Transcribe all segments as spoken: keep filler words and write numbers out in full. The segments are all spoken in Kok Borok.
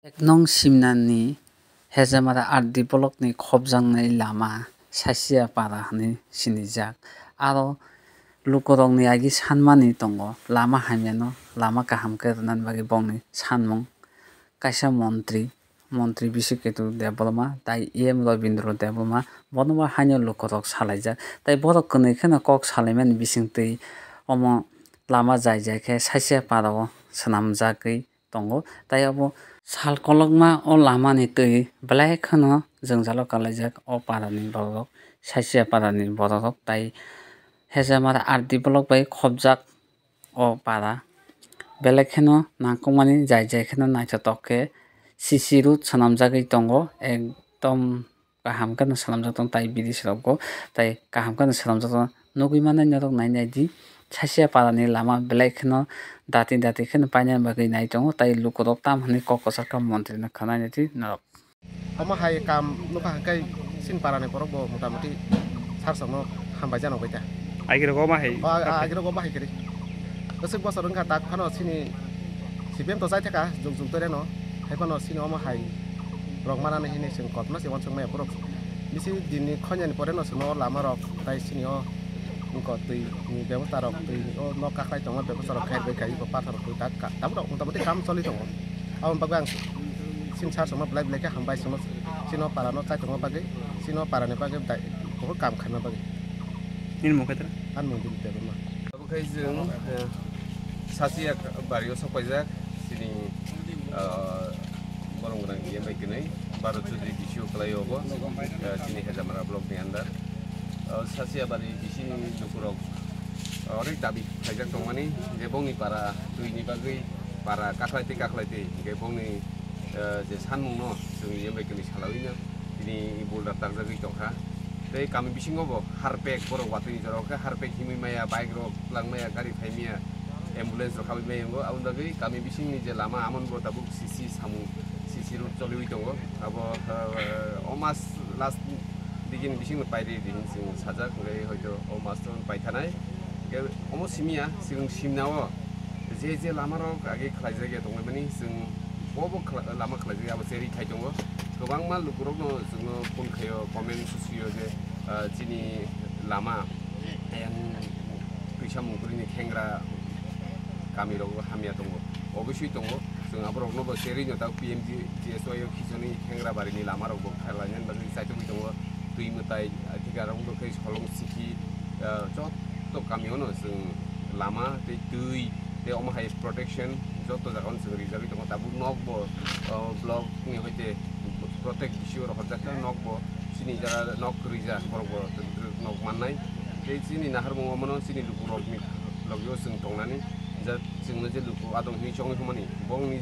Ek nong Simnani Hejamara R D block ni khopjaknai lama Sasia para hwnwi sinijak. Aro lukurokni agi sanmani tongo, lama hamyano lama kaham khe rwnani bagwi bongni sanmung kaisa montri, montri Bisiketu Debbarma tai E M Rabindra Debbarma bonobo haino lukurok salaijak. Tai borok kwnwi kheno kok salaimani bisingtwi omo lama jai jai khe Sasia para o swnamjagwi tongo. Tai abo sal kolokma o lamani twi belai kheno jwngjalo kalaijak o parani bororok, Sasia parani bororok tai Hejamara R D block bai khopjak o para. Belai kheno nangkukmani jai jai kheno naithotok khe C C road swnamjagwi tongo, ekdom kaham kheno swnamjak tongo tai bridge rokbo tai kaham kheno swnamjak tongo. Nugwi mannai norok nai nai di, Sasia parani lama belai kheno dati dati kheno paina bagwi nai tongo, tai lukurok tam hwnwi kok kwchar kha montri no khna nai di norok. Omo hai kam nukha hwnkhe chini parani borok bo motamoti sarsongno hambai jano bai ta. Agirok omo hai. O, a-, agirok omo hai kiri. Bwswk bosor wngkha tak phano chini C P M to chai thaka jung jung toreno. Hai phano chini omo hai rok manani hini chwng kotorma se uansuk maya borok. Bisi dinni khonyani poreno chwngno lama rok tai chini o wngkha twi ni bebosta rok twi o nok kakhwlai tongma bebosta rok khair bai khai pathor rok twi tak ka tabuk rok motamoti kam choli tongo. Aboni bagwi ang chini sarsongno belai belai khe hambai chwngno chini o parano chai tongma bagwi chini o parani bagwi dai buphuru kam khaima bagwi. Nini mung khe tra? Ani mung Dilip Debbarma. Obo khe chwng, eh, Sasia bario sok paijak, chini, eh, borong gwnang E M bai kwnwi, Bharat Chaudhary B C O kwlai obo, eh, chini Hejamara block ni under. Eh, Sasia bari B C ni lukurok, eh, onek dabi khaijak tongmani, je bongni para twi ni bagwi para kakhlai twi kakhlai twi, je bongni, eh, je sanmungno chwng E M bai kwnwi salawino, tini boulder takjagwi tongkha. Tei kami bisingo bo harpek borok watwi ni jorao khe harpek himwi maya, bike rok twlang maya, gari phai maya, ambulance rok habwi maya wngo. Aboni bagwi kami bisingni je lama, amoni bo tabuk C C samung, C C road choliwi tongo. Abo, eh, o mas last digi ni bisingno pairi di hinwi chwng sajak, hwnkhe hoito o mas to paithanai. Hwnkhe omo simiya, chwng simna o je je lama rok age khlaijak ya tongmani, chwng bo bo khla-, lama khlaijak ya, abo cherwi khai tongo. Kwbangma lukurokno chwngno phone khaio, comment sio je, ah, chini lama ayang twisa mungkrini khengra kami rogo hamya tongo, obosui tongo. Chwng aborokno bo cherwi no tak P M G S Y o khichoni khengra barini lama rok bo khlainani bagwi chaitugwi tongo. Twi mwtai, ah, thik aro wngkha khe solong sikhi, ah, joto kamio no chwng lama tei twi tei omo hai protection joto jaga o chwng rijagwi tongo. Tabuk nok bo, ah, block ni hoite protect B C O rohorjak khe nok bo chini jaga nok kwrwija borok bo nok mannai. Tei chini naharmung omono chini lukurokni logio chwng tongnani, ja chwngno je luku adong hinwi chongwi hwnmani, bongni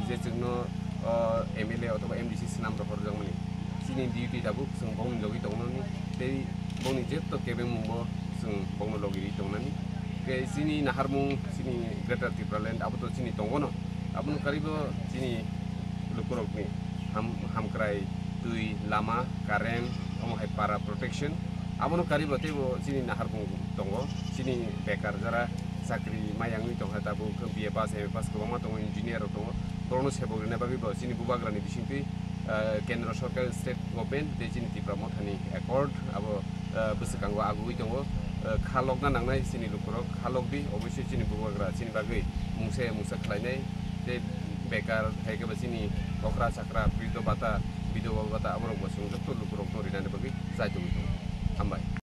je chwngno, ah, M L A othoba M D C swnam rohorjakmani, chini duty tabuk chwng bongni logi tongnani, tei bongni jeto kebengmungbo chwng bongno logi tongnani. Tei chini naharmung, chini Greater Tipraland abo to chini tongono, abono karibo chini lukurokni ham-, hamkrai, twi, lama, current, omo hai para protection. Abono karibo teibo chini naharmung tongo, chini bekar jara chakri mayangwi tongkha tabuk B A pass, M A pass kwbangma tongo, engineer rok tongo. Borokno sebok rwna bagwi bo chini bubagrani bisingtwi, ah, kendro sorkar, state government tei chini Tipra mothani accord abo, ah, bwswkango agugwi tongo. Ah, kha lokna nangnai chini lukurok, kha lokdi, obviously chini bubagra chini bagwi mungsa ya mungsa khlainai tei bekar hai khe bo chini okra chakra, briddo bata, bidhoba bata aborok bo chwng joto lukurokno rinani bagwi chaitugwi.